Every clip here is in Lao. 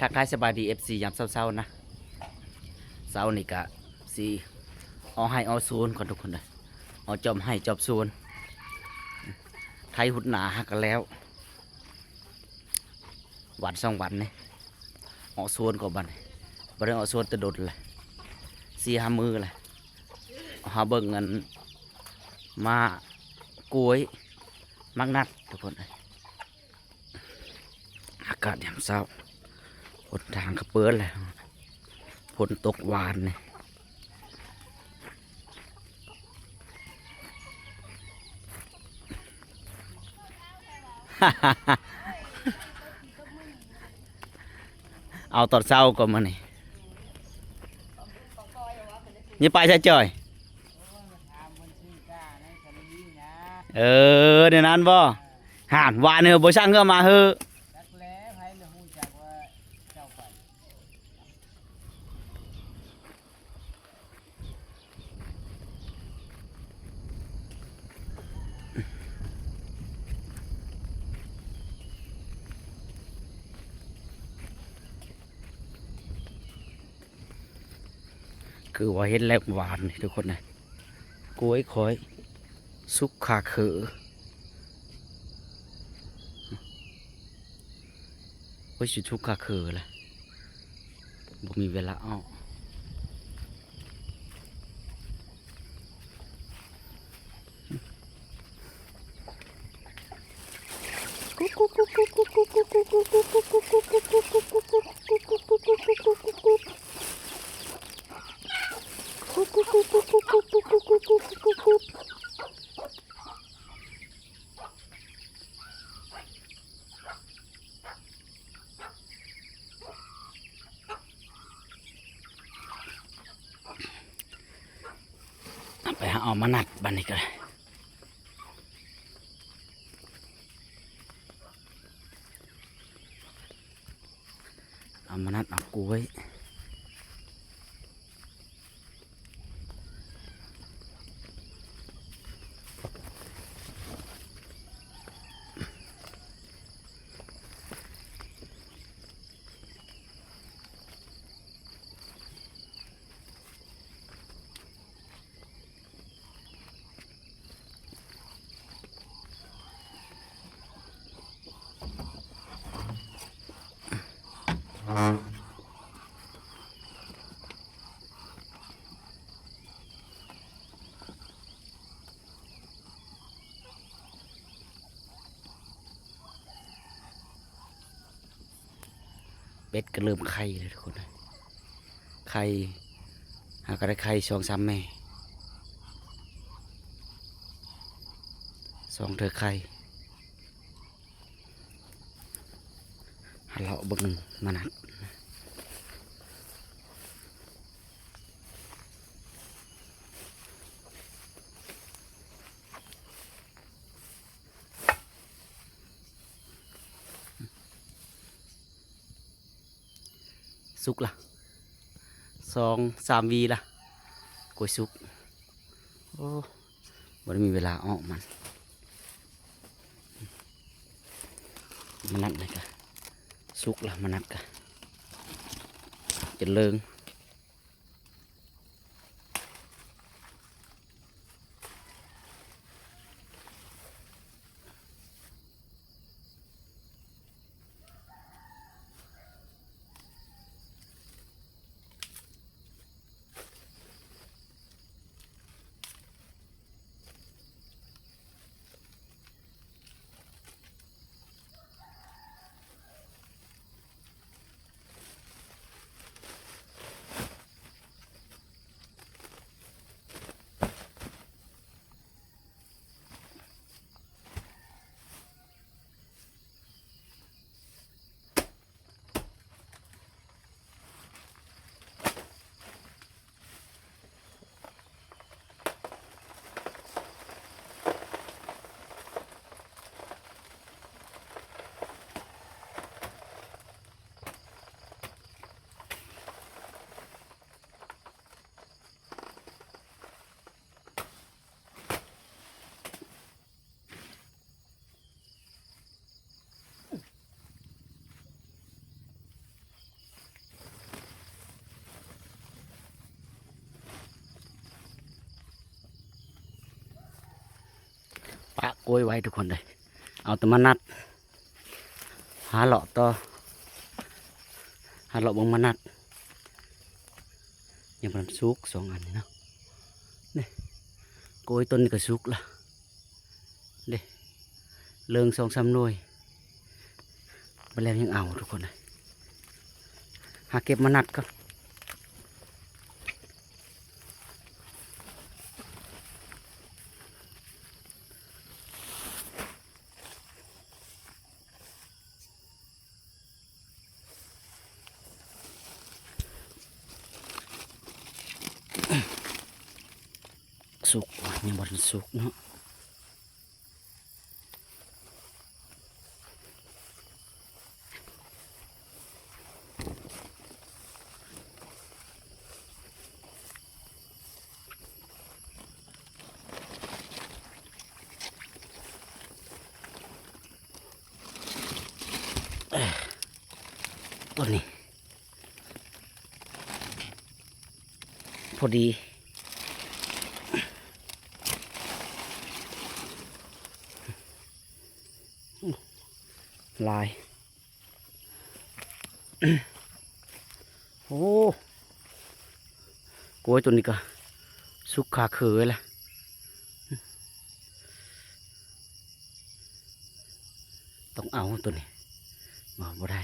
ທັກທາຍສະບາຍດີ ເອັຟຊີ ຍາມເຊົ້າໆນະ. ເຊົ້ານີ້ກະຊິເອົາໄຮ່ເອົາສວນກ່ອນທຸກຄົນເດີ ເອົາຈອມໄຮ່ຈອມສວນ ໄຖຮຸດໜ້າຫາກະແລ້ວ ວັນສອງວັນນີ້ ເອົາສວນກ່ອນບັດນີ້ ບໍ່ໄດ້ເອົາສວນແຕ່ດົນລະ ສີ່ຫ້າມື້ລະ. ເຮົາເບິ່ງອັນ ໝາກກ້ວຍ ໝາກນັດທຸກຄົນເອີຍ. ອາກາດຍາມເຊົ້າ ຫົນທາງກະເປີດແລ້ວ ຝົນຕົກຫວານນີ້ ເອົາຕອນເຊົ້າກ່ອນມື້ນີ້ ນີ້ໄປໃສຈ່ອຍ? ເອີ ແນວນັ້ນບໍ່? ຫານ ວານເຮີ ບໍ່ຊ່າງເຮືອມາເຮີ. ຄືວ່າເຫັນແລ້ວຫວານນີ້ທຸກຄົນນະ ກ້ວຍຂ້ອຍສຸກຄາເຂີ ໂອ້ຍ ຊິສຸກຄາເຂີລະ ບໍ່ມີເວລາອອກ. ເອົາໄປຫາເອົາມານັດບາດນີ້ກະໄດ້ ເອົາມານັດເອົາກ້ວຍ. ເປັດກະເລີ່ມໄຂ່ແລ້ວທຸກຄົນ ໄຂ່ ຫາກະໄດ້ໄຂ່ສອງສາມແມ່ ສອງເທື່ອໄຂ່ ຫາເລາະເບິ່ງມານັດ. ສຸກລະ ສອງສາມຫວີລະ ກ້ວຍສຸກ ໂອ້ ບໍ່ໄດ້ມີເວລາອອກມັນ ມານັດນີ້ກະສຸກລະ ມານັດກະ ຈະເລີງ. ເ ກ້ວຍໄວ້ທຸກຄົນເດີ. ເອົາແຕ່ມານັດ ຫາເລາະຕໍ່ ຫາເລາະເບິ່ງມານັດ. ຍັງບໍ່ທັນສຸກສອງອັນນີ້ເນາະ. ນີ້ ກ້ວຍຕົ້ນນີ້ກໍສຸກລະເດ້ ເລິງສອງສາມໜ່ວຍ. ມາແລ້ວຍັງເອົາທຸກຄົນເອີຍ. ຫາເກັບມານັດກ່ອນ. ສຸກ ຍັງບໍ່ທັນສຸກເນາະ. ຕົວນີ້ ພໍດີ ຫຼາຍ. ໂອ້ ກ້ວຍຕົວນີ້ກໍສຸກຄາເຄີລະ. ຕ້ອງເອົາຕົວນີ້ ບໍ່ ບໍ່ໄດ້.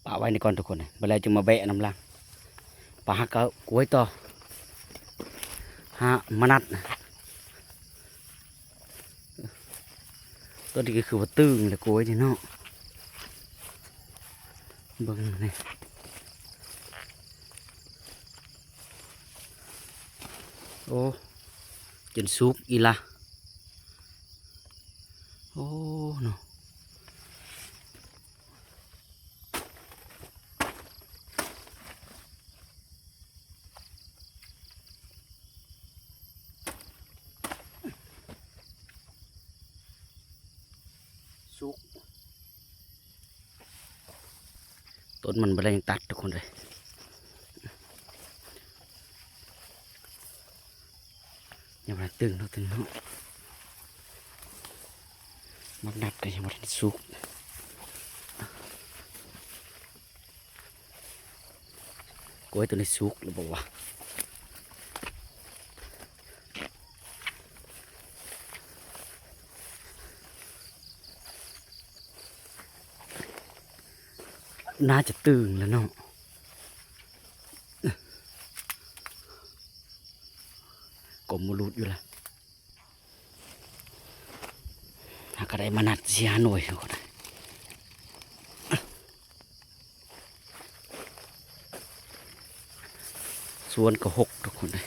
ປະໄວ້ນີ້ກ່ອນທຸກຄົນ ບາດແລ້ວຈຶ່ງມາແບະນຳຫຼັງ. ປະຫາກະກ້ວຍຕໍ່ ຫາມານັດ. ຕົວນີ້ກໍຄືວ່າຕຶງແຫຼະກ້ວຍນີ້ເນາະ. ເບິ່ງນີ້ ໂອ້ ຈົນສຸກອີ່ລະ. ໂອ້ ເນາະ. ສຸກ ຕົ້ນມັນບໍ່ໄດ້ຍັງຕັດທຸກຄົນເອີຍ. ຍັງບໍ່ທັນຕຶງເນາະ ຕຶງເນາະ. ໝາກນັດກໍຍັງບໍ່ທັນສຸກ. ກ້ວຍຕົວນີ້ສຸກແລ້ວບໍ່ວະ? ໜ້າຈະຕຶງແລ້ວເນາະ. ກົມມາຫຼຸດຢູ່ລະ. ຫາກະໄດ້ມານັດສີ່ຫ້າໜ່ວຍ. ສວນກໍຫົກທຸກຄົນເອີຍ.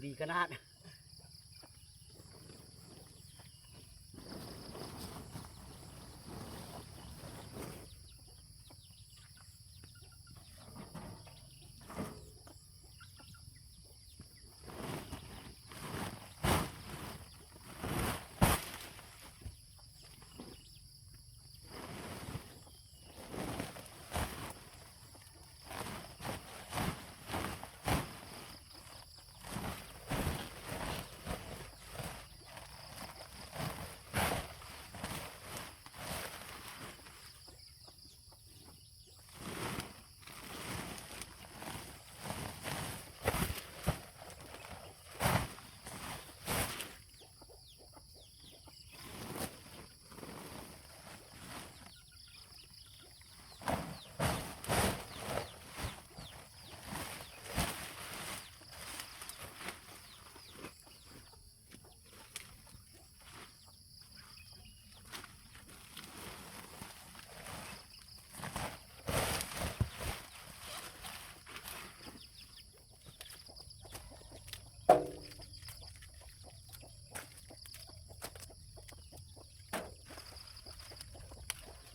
ດີຂະໜາດ.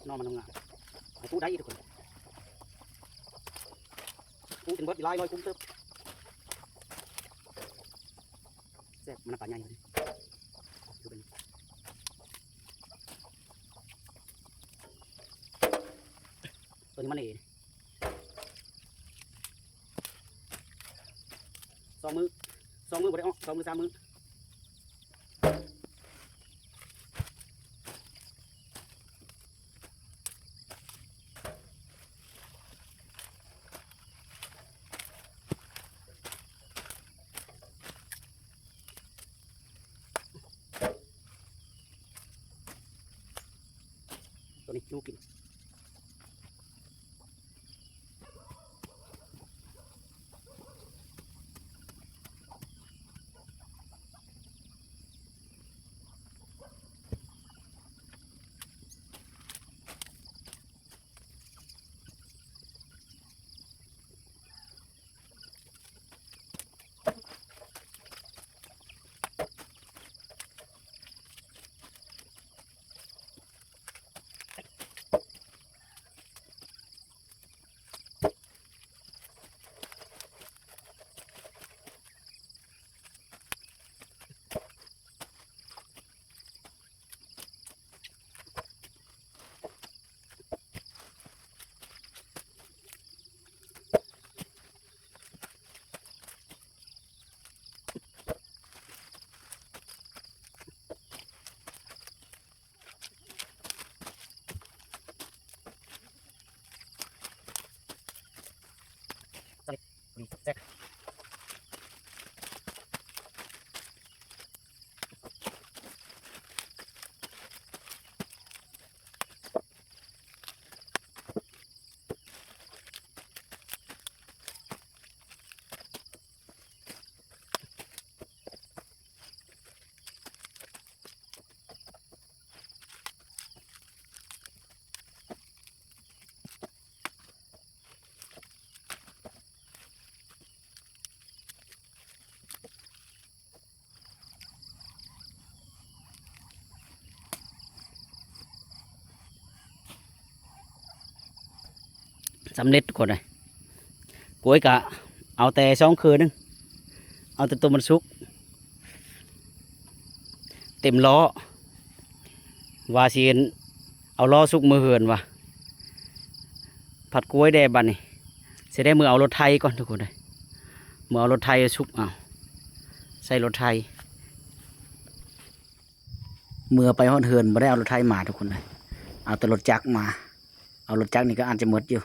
ໜໍ່ມັນງາມ ເອົາປູໄດ້ອີກທຸກຄົນ ປູຈົນເບິດຫຼາຍຮ້ອຍກຸ້ມເຕີບ ແຊບ ມັນປາໃຫຍ່ ຕົວນີ້ມັນເອ ສອງມື້ ສອງມື້ບໍ່ໄດ້ອອກ ສອງມື້ສາມມື້. ຕົວນີ້ໜູກິນ. ສຳເລັດທຸກຄົນເອີຍ ກ້ວຍກະເອົາແຕ່ສອງເຄືໜຶ່ງ ເອົາແຕ່ໂຕມັນສຸກ ເຕັມລໍ້ ວ່າຊິເອົາລໍ້ສຸກເມືອເຮືອນວ່າ ພັດກ້ວຍແດ່ບາດນີ້ ຊິໄດ້ເມືອເອົາລົດໄຖກ່ອນທຸກຄົນເອີຍ ເມືອເອົາລົດໄຖສຸກເອົາ ໃສ່ລົດໄຖ ເມືອໄປຮອດເຮືອນບໍ່ໄດ້ເອົາລົດໄຖມາທຸກຄົນເອີຍ ເອົາແຕ່ລົດຈັກມາ ເອົາລົດຈັກນີ້ກໍອາດຈະໝົດຢູ່